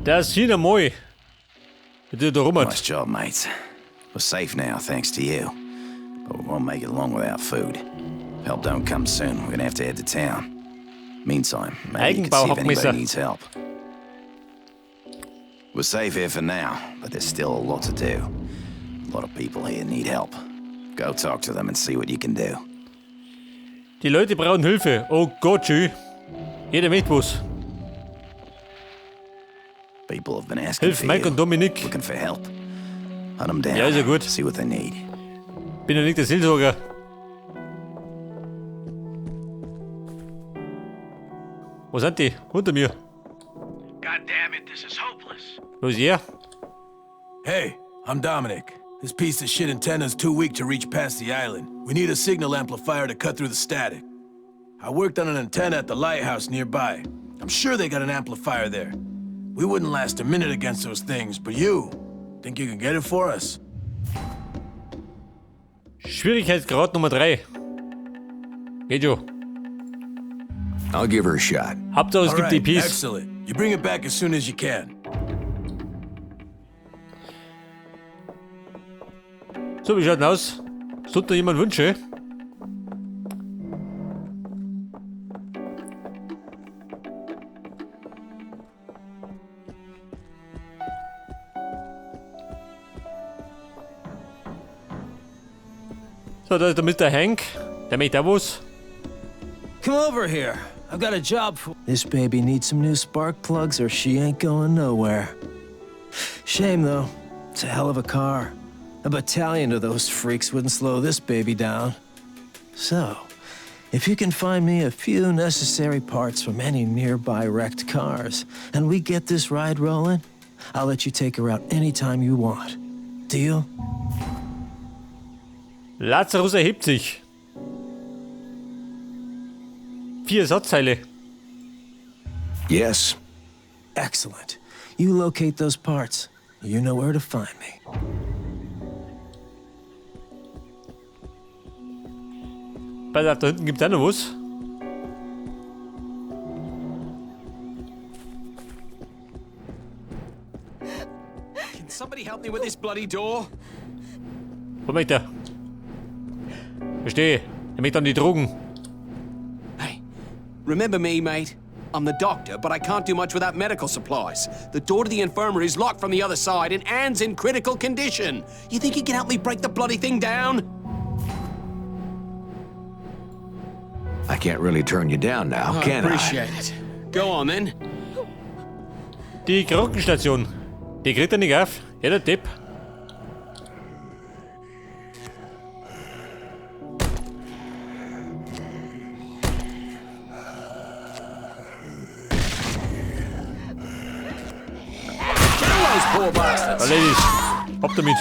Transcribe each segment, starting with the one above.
Das sieht mal. Der da rum. Nice job, mates. We're safe now, thanks to you. But we won't make it long without food. If help don't come soon, we're gonna have to head to town. Meantime, maybe you can see if anybody needs help. We're safe here for now, but there's still a lot to do. A lot of people here need help. Go talk to them and see what you can do. Die Leute brauchen Hilfe. Oh Gott, schön. Jeder möchte was. People have been asking Hilf for Mike you, und Dominik. looking for help. Hunt them down. Ja, ist ja gut. See what they need. Bin ja nicht der Seelsorger. Wo sind die? Unter mir. God damn it, this is hopeless. Wo ist er? Hey, I'm Dominic. This piece of shit antenna's too weak to reach past the island. We need a signal amplifier to cut through the static. I worked on an antenna at the lighthouse nearby. I'm sure they got an amplifier there. We wouldn't last a minute against those things, but you, think you can get it for us? Schwierigkeitsgrad Nummer 3. Geht schon. I'll give her a shot. Hauptsache es All gibt right, DPs. excellent. You bring it back as soon as you can. So, wie schaut denn aus? Sollte noch jemand Wünsche? So, da ist der Mr. Hank. Der möchte auch was. Come over here. I've got a job for. This baby needs some new spark plugs or she ain't going nowhere. Shame though. It's a hell of a car. A battalion of those freaks wouldn't slow this baby down. So, if you can find me a few necessary parts from any nearby wrecked cars, and we get this ride rolling, I'll let you take her out anytime you want. Deal? Lazarus erhebt sich. 4 Ersatzteile. Yes. Excellent. You locate those parts. You know where to find me. Pass auf, da hinten gibt's auch noch was. Can somebody help me with this bloody door? Wo möchte er? Verstehe. Er möchte an die Drogen. Hey, remember me, mate? I'm the doctor, but I can't do much without medical supplies. The door to the infirmary is locked from the other side, and Anne's in critical condition. You think you can help me break the bloody thing down? I can't really turn you down now, can I? Appreciate it. Go on then. Die Krankenstation. Die kriegt er nicht auf. Ja, der Depp. Kill those poor bastards. Erledigt. Hopp damit.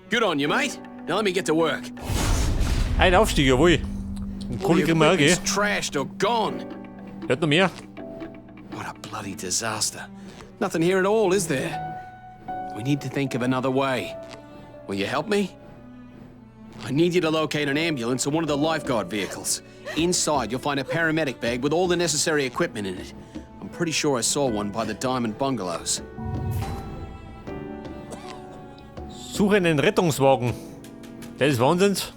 Good on you, mate. Now let me get to work. Ein Aufstieg, jawohl. Und All Kohle the kriegen wir auch, gell? equipment's trashed or gone. Er hat noch mehr. What a bloody disaster. Nothing here at all, is there? We need to think of another way. Will you help me? I need you to locate an ambulance or one of the lifeguard vehicles. Inside, you'll find a paramedic bag with all the necessary equipment in it. I'm pretty sure I saw one by the Diamond Bungalows. Suche einen Rettungswagen. Das ist Wahnsinns.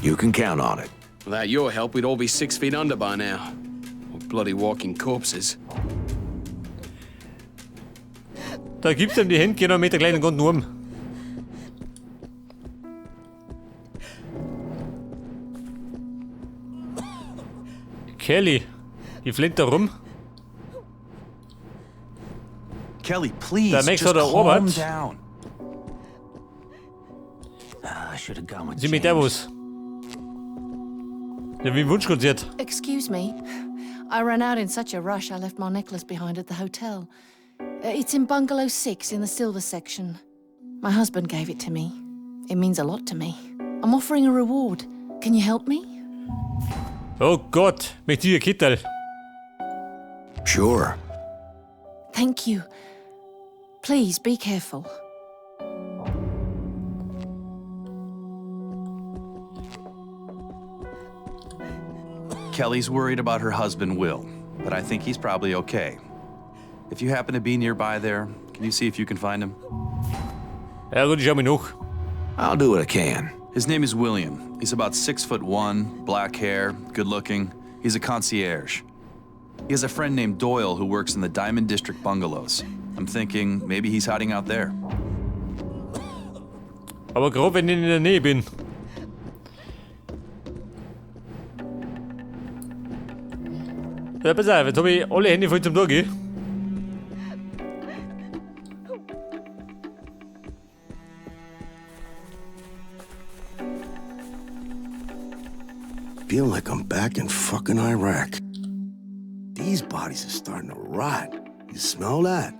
You can count on it. Without your help, we'd all be 6 feet under by now. Or bloody walking corpses. Da gibt's ihm die Hände, genau mit der kleinen Gondel um. Kelly, die flennt da rum. Kelly, please, Der Max just hat er calm erobert. down. I should have gone with Sie mit der James. was. Ja, wie im Wunschkonzert. Excuse me. I ran out in such a rush I left my necklace behind at the hotel. It's in bungalow 6 in the silver section. My husband gave it to me. It means a lot to me. I'm offering a reward. Can you help me? Oh Gott, mit dir Kittel. Sure. Thank you. Please be careful. Kelly's worried about her husband, Will, but I think he's probably okay. If you happen to be nearby there, can you see if you can find him? Ja gut, ich schau mich noch. I'll do what I can. His name is William. He's about 6'1", black hair, good looking. He's a concierge. He has a friend named Doyle who works in the Diamond District bungalows. I'm thinking maybe he's hiding out there. Aber gerade wenn ich in der Nähe bin. Ja, pass auf, jetzt hab ich alle Hände voll zum Tag, gell? Feel like I'm back in fucking Iraq. These bodies are starting to rot. You smell that?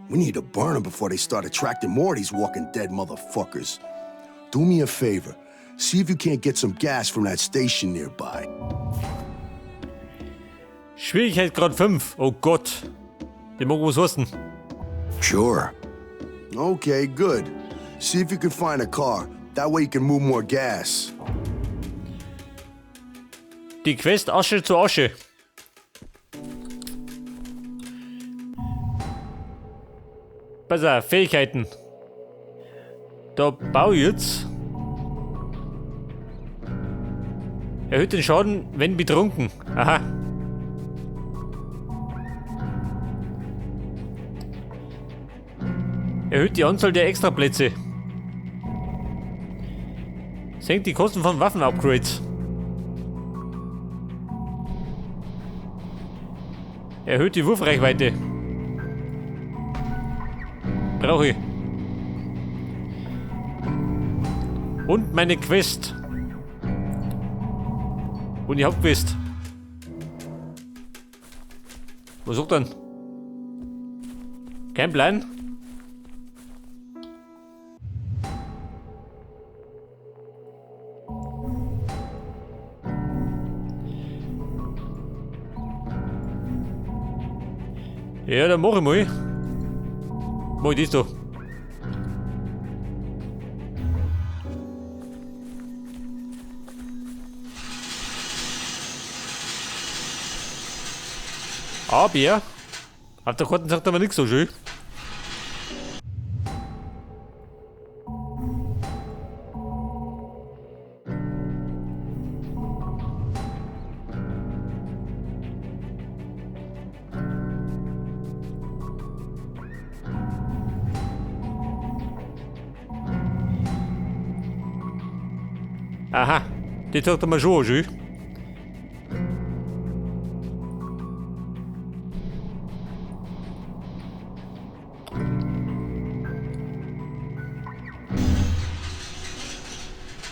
We need to burn them before they start attracting more of these walking dead motherfuckers. Do me a favor. See if you can't get some gas from that station nearby. Schwierigkeitsgrad 5. Oh Gott. Die mag was heißen. Sure. Okay, good. See if you can find a car. That way you can move more gas. Die Quest Asche zu Asche. Pass auf, Fähigkeiten. Da baue ich jetzt. Erhöht den Schaden, wenn betrunken. Aha. Erhöht die Anzahl der Extraplätze. Senkt die Kosten von Waffen-Upgrades. Erhöht die Wurfreichweite. Brauche ich. Und meine Quest. Und die Hauptquest. Was sucht denn? Kein Plan? Ja, dann mach ich mal. Mach ich das da. Aber auf der Karte sagt aber nichts so schön. Aha, die sagt aber schon schön.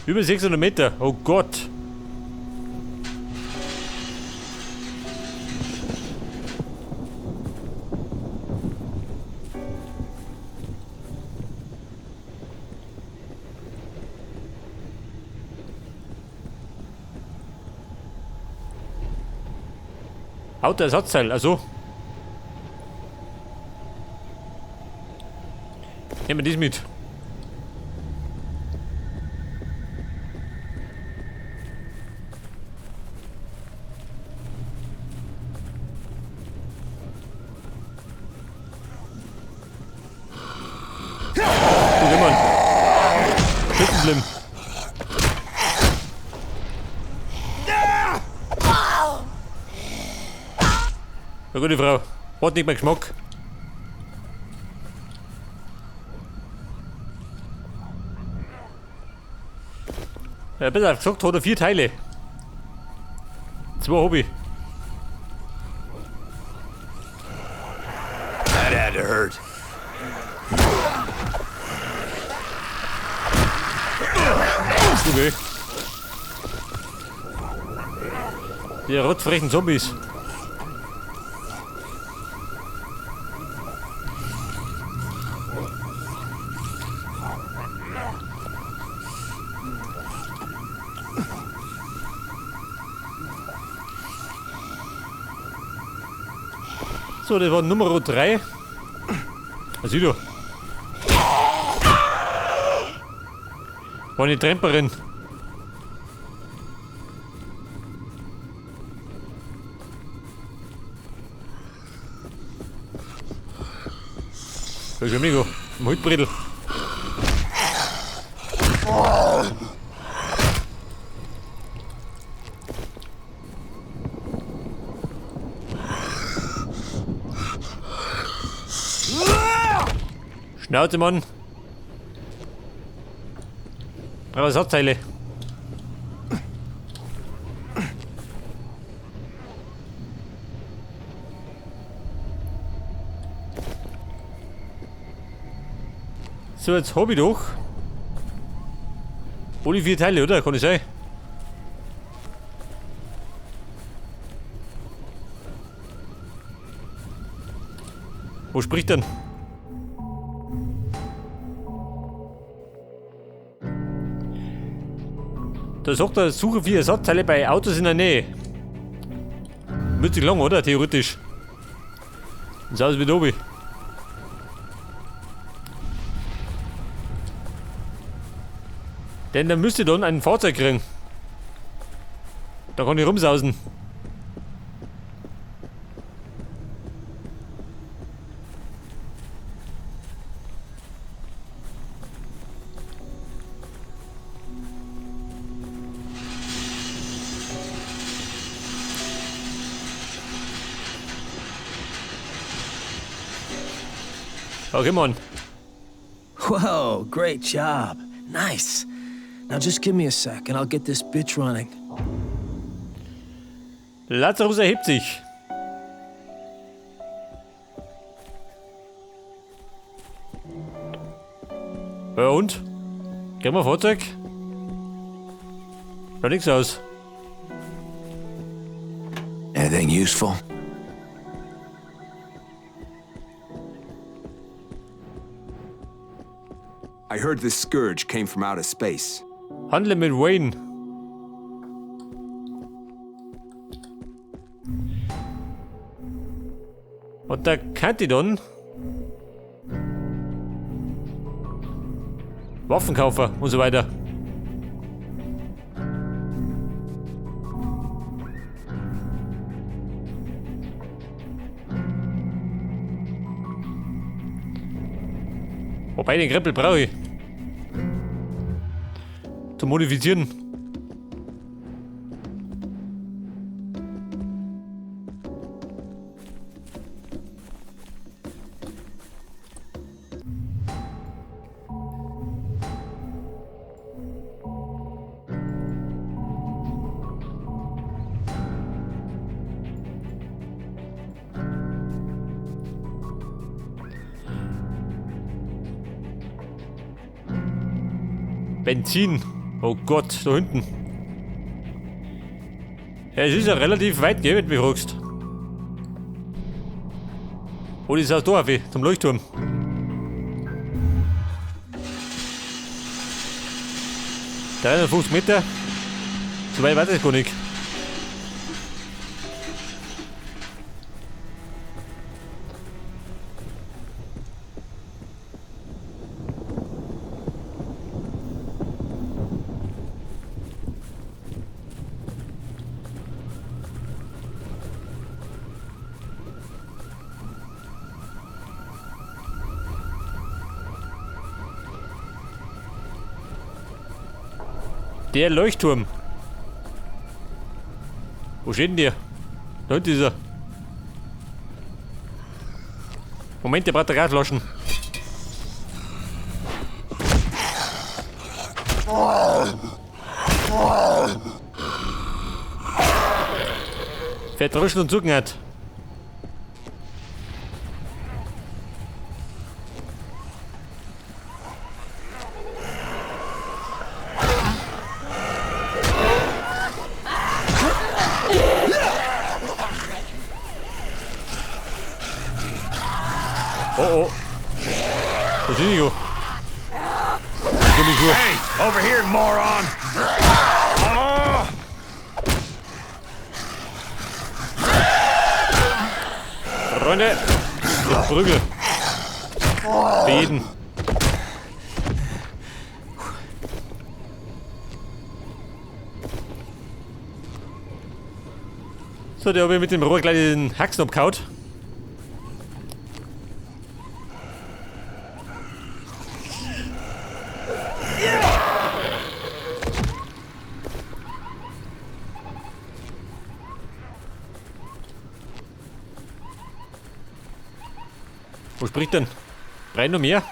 Über 600 Meter, oh Gott. Autoersatzteil, also. Nehmen wir das mit. Na gute Frau, hat nicht mehr Geschmack. Ja, besser gesagt, hat er 4 Teile. 2 hab ich. That had to hurt. Okay. Die rotzfrechen Zombies. So, das war Nummer 3. Was ist da? War eine Tramperin. Da ist amigo. Im Holzbrettel. Schnauze, Mann. Brauche Ersatzteile. So, jetzt hab ich doch alle 4 Teile, oder? Kann ich sein? Wo spricht denn? Da sagt er, suche 4 Ersatzteile bei Autos in der Nähe. Wird sich lang, oder? Theoretisch. Das aus wie oben. Denn da müsste dann ein Fahrzeug kriegen. Da kann ich rumsausen. Okay, Mann. Whoa, great job. Nice. Now just give me a sec and I'll get this bitch running. Lazarus erhebt sich. Ja und? Kriegen wir Fahrzeug? Schaut nix aus. Anything useful? I heard this scourge came from outer space. Handle mit Wayne. Und da kann ich dann Waffenkaufer und so weiter. Wobei, den Krempel brauche ich. Zum Modifizieren. Benzin. Oh Gott, da hinten. Ja, es ist ja relativ weit, gell, wenn du mich fragst. Oh, das ist auch da, auf, zum Leuchtturm. 350 Meter. So weit war das gar nicht. Der Leuchtturm. Wo steht denn der? Da hinten ist er. Moment, der braucht Radflaschen. Verdroschen und Zucken hat. Oh oh. Was ist denn? Hey, over here, moron! Oh. Freunde, Prügel. Für jeden. So, der habe ich mit dem Rohr gleich den Haxen abgehauen. Wo spricht denn? Rein noch mehr?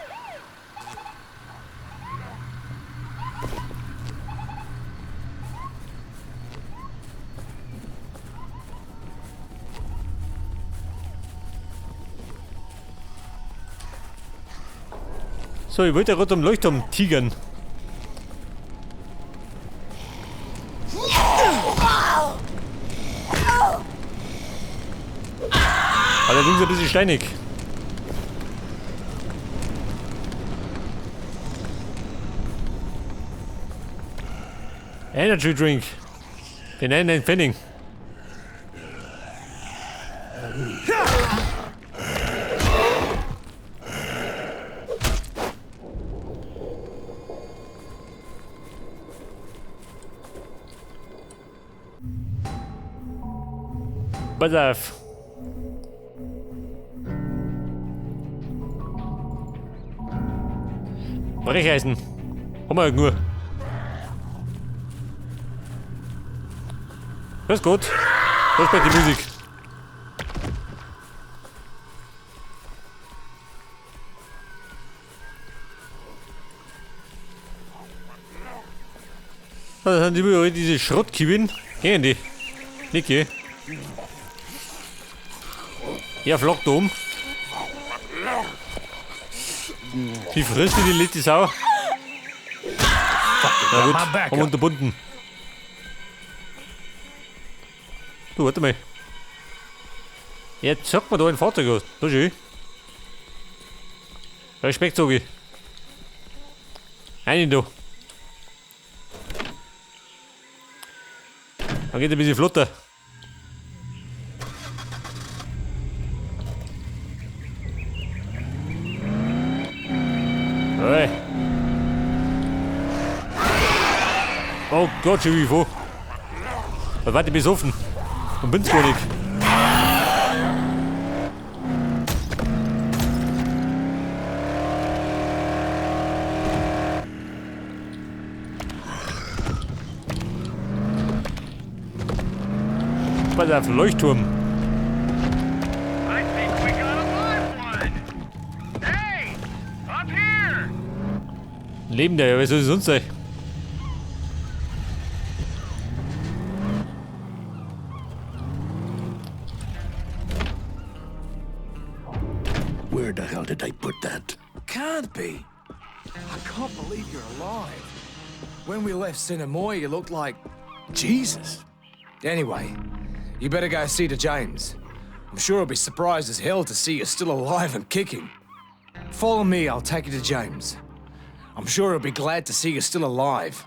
So, ich wollte ja gerade am Leuchtturm tigern. Allerdings ein bisschen steinig. Energy Drink. Den einen Pfennig. Pass auf. Brecheisen. Haben wir ja nur. Das ist gut. Respekt die Musik. Da sind überall diese Schrottkibben. Gehen die. Niki. Ja, flockt um. Die frisst die letzte Sau. Na gut, haben wir unterbunden. Du, warte mal. Jetzt sagt man da ein Fahrzeug aus. Das ist schön. Respekt, sag ich. Einen da. Dann geht ein bisschen flotter. Hey. Oh Gott, schon wie vor. Da warte ich besoffen. Und bin's gar nicht. Pass auf, Leuchtturm. Leben der, ja, wer soll es sonst sein? Where the hell did I put that? Can't be. I can't believe you're alive. When we left Sinamoi, you looked like Jesus. Anyway, you better go see to James. I'm sure he'll be surprised as hell to see you still alive and kicking. Follow me, I'll take you to James. I'm sure he'll be glad to see you still alive.